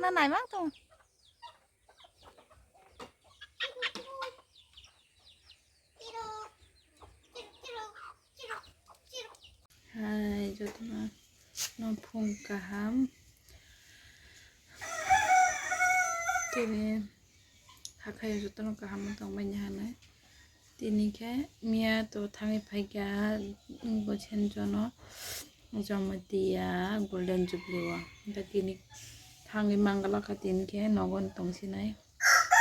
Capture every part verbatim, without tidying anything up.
Naimang tong. Hai, jotono no phung kaham. Tini hakhai jotono kaham tongmani hanai. Tini khe miya to thangwi phaikha, Bosenjono Jamatia Golden Jubilee o. Hwnkhe tini thangwi mangalakha, tini khe nogo tongsinai.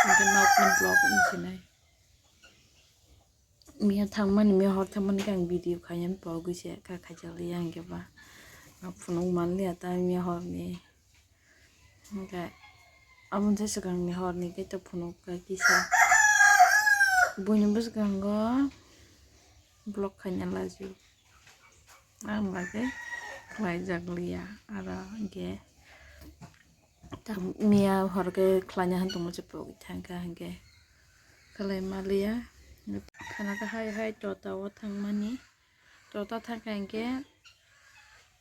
Hwnkhe nokni vlog wngsinai. Miya thangmani, miya hor thangmani khe ang video khainani pogwi se kha khaijakliya hwnkhe ba. Ang phunuk manliya ta miya horni. Hwnkhe aboni swkangni horni khe to phunukha kisa. Buini bwskango vlog khaina laju. Ang bagwi khlaijakliya aro hwnkhe. Tam miya hor khe khlaina han tongma se pogwi thangkha hwnkhe khlai maliya. Khana khe hai hai tota o thangmani. Tota thangkha hwnkhe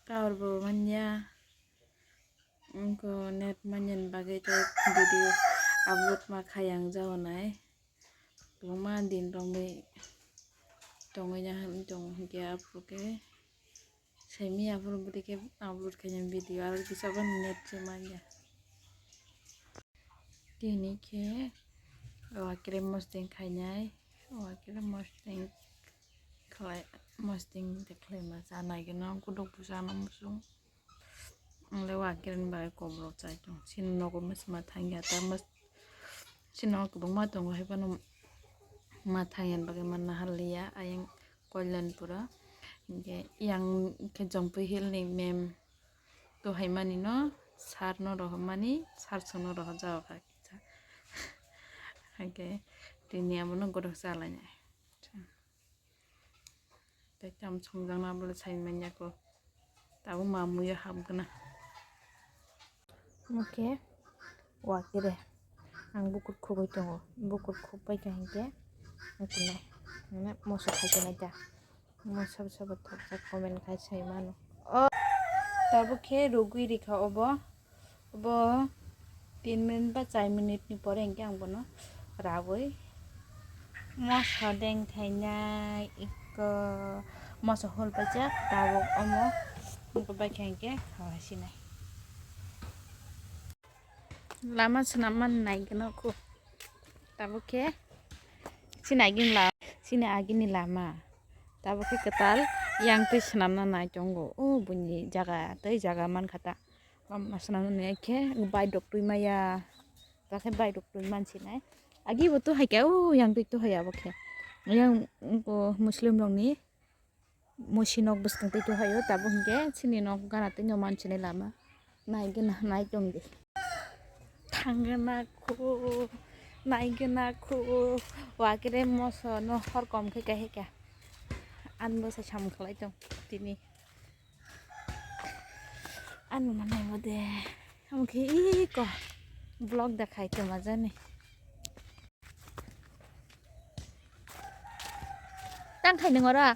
tower bo manya. Wngkha net manyani bagwi tei video upload ma khayang jagonai. Kwbangma din romwi tongwi ya, tong hwnkhe aphuru khe. Saimanya aphuru bwdikhe upload khaina video aro kisa bo net se manya. Tini khe wakre mosting khainai, wakre mosting khlai, mosting de khlaima chanai gwnang, kuduk bwsano muchung. Ang le wakre ni bagwi kokrok chai tong, chini nogo mosima thangya ta, chini nogo kwbangma tongo, hai phano ma thangya ni bagwi manna haliya, ayang Kalyanpura. Hwnkhe yang khe Jampui Hill ni mem to hai mani no sir no rohormani, sir song no rohorjak kha kisa. Hwnkhe tini abono gorok chalainai. Tei tamo songjakna bole sai manya kho. Tabuk ma muiyo habgwna. Omo khe wakire. Ang bukur khugwi tongo. Bukur khukbai kha hinkhe wngkhe nai. Mane moso khai khe nai ta. Omo sabo sabo thopjak comment khai sai mano. O tabuk khe rugwi rikha obo. Obo tin minute ba char minute ni pore hinkhe ang bono rawi moso deng khainai, iko moso hol paijak tabuk omo wngkha bai khe hinkhe khawa sinai. Lama swnam man nai gwnang kho tabuk khe chini agini lama, chini agini lama tabuk khe kwtal yang twi swnamna nai tongo o buini jaga tei jaga mankha ta. Lama swnamnani khe bike rok twi maya. Takhe bike rok twi mansinai. Agi bo to hai khe o yang twi to hai abo khe. Yang ko Muslim rokni musi nok bwskang twi to hai o tabuk hinkhe chini nok gana twi no mansinai lama. Nai gana nai tong di. Thang gana kho, nai gana kho. Wakire moso no hor kom khe kahika. An bo sai samung khlai tong tini. Ano manai bo de. Omo khe iko vlog da khai tongma jani. Tang khai nung oro?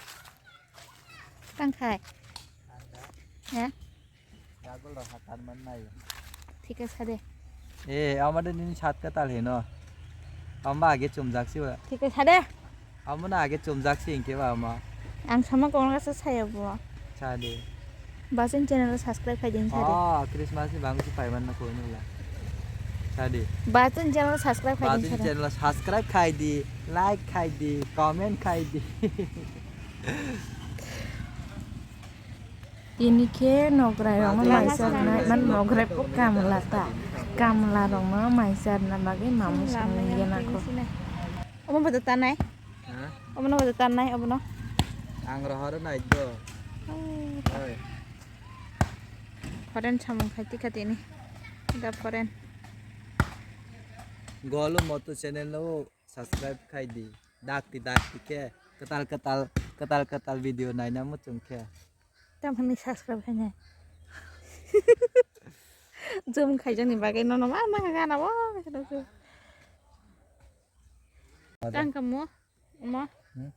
Tang khai. He? Thik ase de. Eh, amade nini sat katal hino. Amba age chumjak siwa. Thik ase de. Amo na age chumjak si hinkhe ba ama. Ang sama kong rasa saya bo. Sa de. Basin channel subscribe khai din sa de. Oh, Christmas ni bangsi paiman na koi nula. Sa de. Basin channel subscribe khai din Basin sa de. Channel subscribe khai di, like khai di, comment khai di. Tini khe nograi rokno mai charna, man nograi po kamla ta. Kamla rokno mai charna bagwi mamu songwi gena kho. Omo bodo tanai? Ha? Omo no bodo tanai, obo no? Ang rohoro nai do. Oh. Oi. Foreign samung khai tikha tini. Da foreign. Golu Moto channel no subscribe khai di. Dakti dakti khe. Kwtal kwtal, kwtal kwtal video naina muchung khe. Tamoni subscribe khainai. Zoom khaijakni bagwi nono ma nang gana bo. Ada. Tang kamo, mo. Hmm?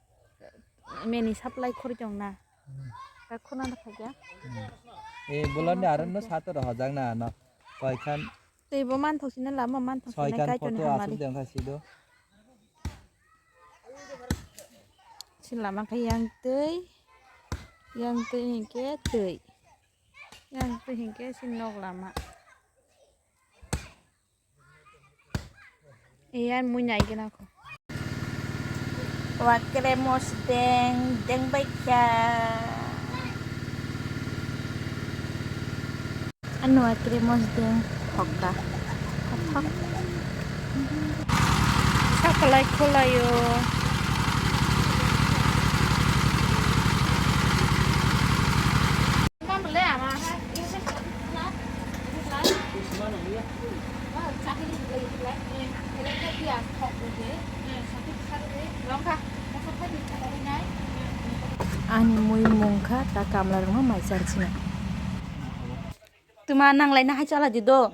Meni supply khori tong na. Hmm. Ka khuna da khaja. Hmm. Eh, bolani aron no sato rohajak na ano. Koi khan. Tei bo manthok sina lama manthok sina Soikan kaitor ni photo hamari. Aswk de wngkha sido. Si lama khe yang twi, yang twi hinkhe twi, yang twi hinkhe si nok lama. Iyan mui nai gana ko. Wa kremos deng, deng bai kha. Ano wa kremos deng thokka. Thok thok. Sakalai kholayo. Ani mui mungkha ta kamla rwma mai char china. Tuma nang laina hai chala di do.